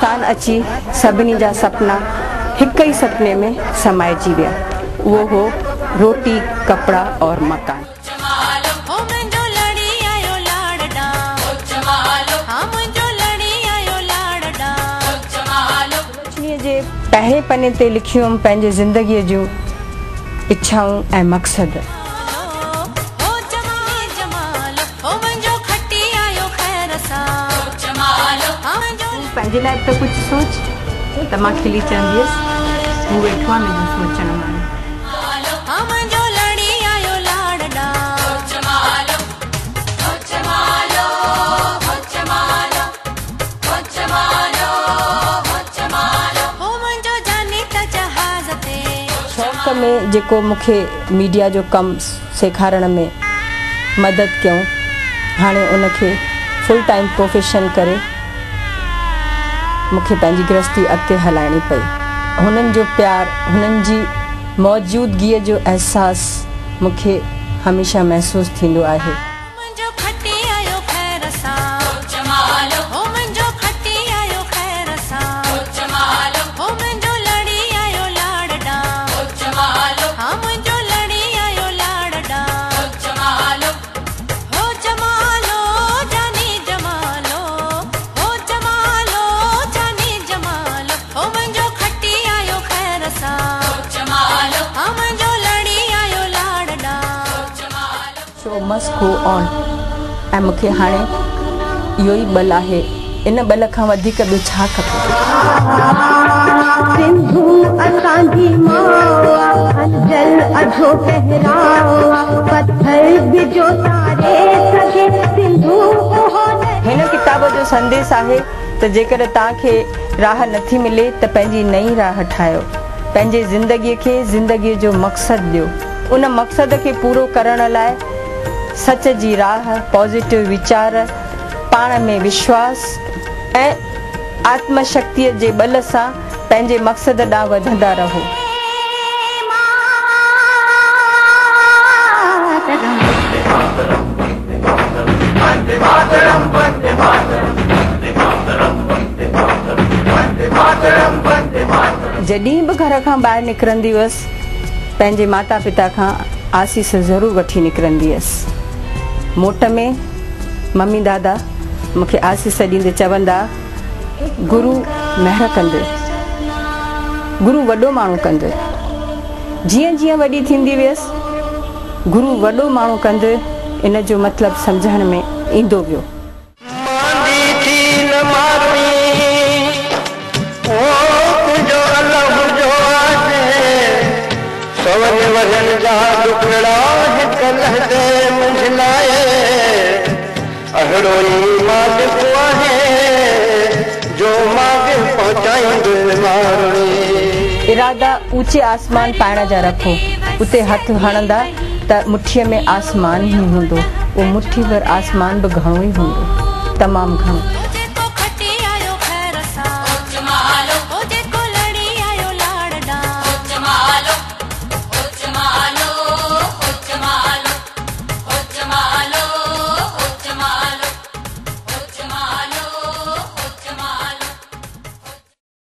پاڪستان اچي سڀني جا سپنا هڪ ئي سپني ۾ سمائجي ويا. اهو هو روٽي، ڪپڙا اور مڪان. سلوچنيء جي پهرين پني تي لکيون هيم پنهنجي زندگيء جون اڇائون ۽ مقصد. تون پنهنجي لاء به ته ڪجهه سوچ. ته مان کلي چوندي هيس، هو ويٺو آهي منهنجو سوچڻ وارو. شوق ۾ جيڪو مون کي ميڊيا جو ڪم سيکارڻ ۾ مدد ڪيائون، هاڻي ان کي فل ٽائيم پروفيشن ڪري مون کي پنهنجي گرهستي اڳتي هلائڻي پئي. هنن جو پيار، هنن جي موجودگيء جو احساس مون کي هميشه محسوس ٿيندو آهي. منهنجو کٽي آيو خير سان هو منهنجو کٽي آيو خير سان هو منهنجو لڙي آيو لاڙ ڏانهن ها منهنجو لڙي آيو لاڙ ڏانهن هو جمالو جاني جمالو هو جمالو جاني جمالو هو منهنجو کٽي آيو خير سان ها منهنجو لڙي آيو لاڙ ڏانهن. شو مسٽ گو آن ۽ مون کي هاڻي اهو ئي ٻل آهي، ان ٻل کان وڌيڪ ٻيو ڇا کپي؟ سنڌو اسان جي ماء آ، جل اجهو پهراء آ، پٿر به جو تاري سگهي سنڌو اهو نه. هن ڪتاب جو سنديس آهي ته جيڪڏهن توهان کي راهه نٿي ملي ته پنهنجي نئين راهه ٺاهيو، پنهنجي زندگيء کي زندگيء جو مقصد ڏيو. ان مقصد کي پورو ڪرڻ لاء سچ جي راهه، پازيٽو ويچار، پاڻ ۾ وشواس ۽ آتم شڪتيء جي ٻل سان پنهنجي مقصد ڏانهن وڌندا رهو. جڏهن به گهر کان ٻاهر نڪرندي هيس، پنهنجي ماتا پتا کان آسيس ضرور وٺي نڪرندي هيس. موٽ ۾ ممي دادا مون کي آسيس ڏيندي چوندا، گرو مهر ڪندء، گرو وڏو ماڻهو ڪندء. جيئن جيئن وڏي ٿيندي ويس، گرو وڏو ماڻهو ڪندء ان جو مطلب سمجهڻ ۾ ايندو ويو. ماندي ٿي نه مارئي، او تنهنجو الهه جو آهي. سون ورهين جا ڏکڙا هڪ لحظي منجهه لاهي، اهڙو ئي مالڪ آهي، جو ماڳ پهچائيندو مارئي. ارادا اوچي آسمان پائڻ جا رکو، اتي هٿ هڻندا ته مٺيء ۾ آسمان ئي هوندو. اهو مٺي ڀر آسمان به گهڻو ئي هوندو، تمام گهڻو.